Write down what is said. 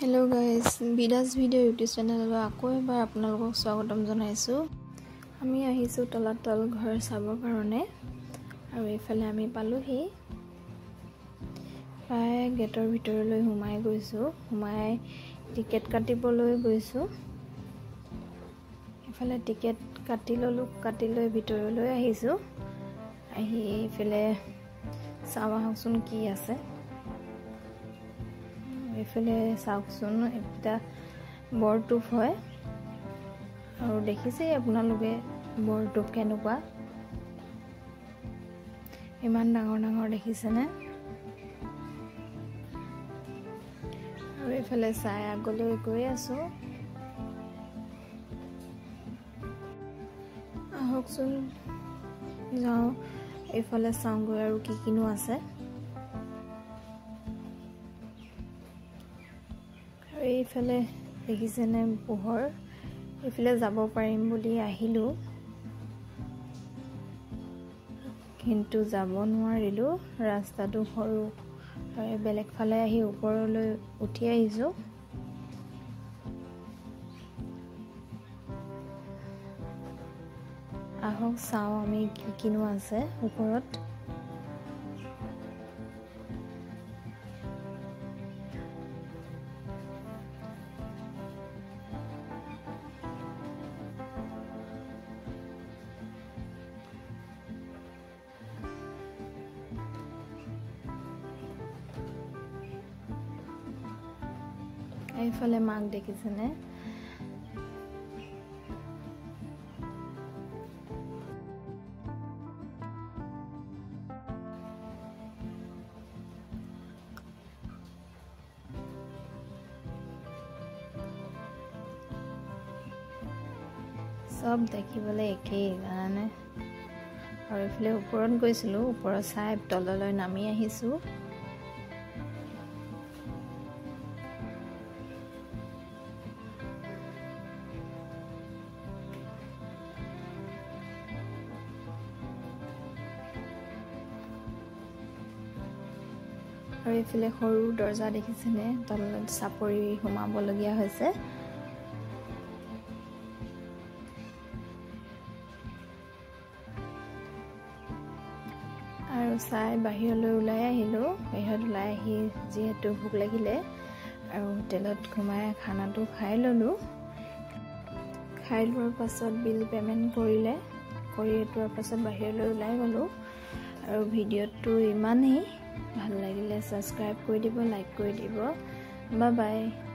Hello' guys, বিদাজ video' YouTube চেনেললৈ আকৌ এবাৰ আপোনালোকক স্বাগতম জনাইছোঁ। আমি আহিছোঁ তলাতল ঘৰ চাবৰ কাৰণে আৰু এইফালে আমি পালোহি। প্ৰায় গেটৰ ভিতৰলৈ সোমাই গৈছোঁ, সোমাই টিকেট কাটিবলৈ গৈছোঁ। এইফালে টিকেট কাটি ল'লোঁ, কাটি লৈ ভিতৰলৈ আহিছোঁ। আহি এইফালে চাওঁ আহকচোন কি আছে। এইফালে চাওকচোন, এইকেইটা বৰটোপ হয় আৰু দেখিছেই আপোনালোকে বৰটোপ কেনেকুৱা, ইমান ডাঙৰ ডাঙৰ দেখিছেনে। আৰু এইফালে চাই আগলৈ গৈ আছোঁ। আহকচোন যাওঁ এইফালে চাওঁগৈ আৰু কি কিনো আছে। এইফালে দেখিছেনে পোহৰ, এইফালে যাব পাৰিম বুলি আহিলোঁ কিন্তু যাব নোৱাৰিলোঁ, ৰাস্তাটো সৰু। আৰু বেলেগ ফালে আহি ওপৰলৈ উঠি আহিছোঁ। আহক চাওঁ আমি কি কিনো আছে ওপৰত। এইফালে মাক দেখিছেনে, চব দেখিবলৈ একেই জানানে। আৰু এইফালে ওপৰত গৈছিলোঁ, ওপৰত চাই তললৈ নামি আহিছোঁ। আৰু এইফালে সৰু দৰ্জা দেখিছেনে, তলত চাপৰি সোমাবলগীয়া হৈছে। আৰু চাই বাহিৰলৈ ওলাই আহিলোঁ। বাহিৰত ওলাই আহি যিহেতু ভোক লাগিলে আৰু হোটেলত সোমাই খানাটো খাই ল'লোঁ। খাই লোৱাৰ পাছত বিল পে'মেণ্ট কৰিলে, কৰি লোৱাৰ পাছত বাহিৰলৈ ওলাই গ'লোঁ। আৰু ভিডিঅ'টো ইমানেই ভাল লাগিলে ছাবস্ক্ৰাইব কৰি দিব, লাইক কৰি দিব। Bye bye.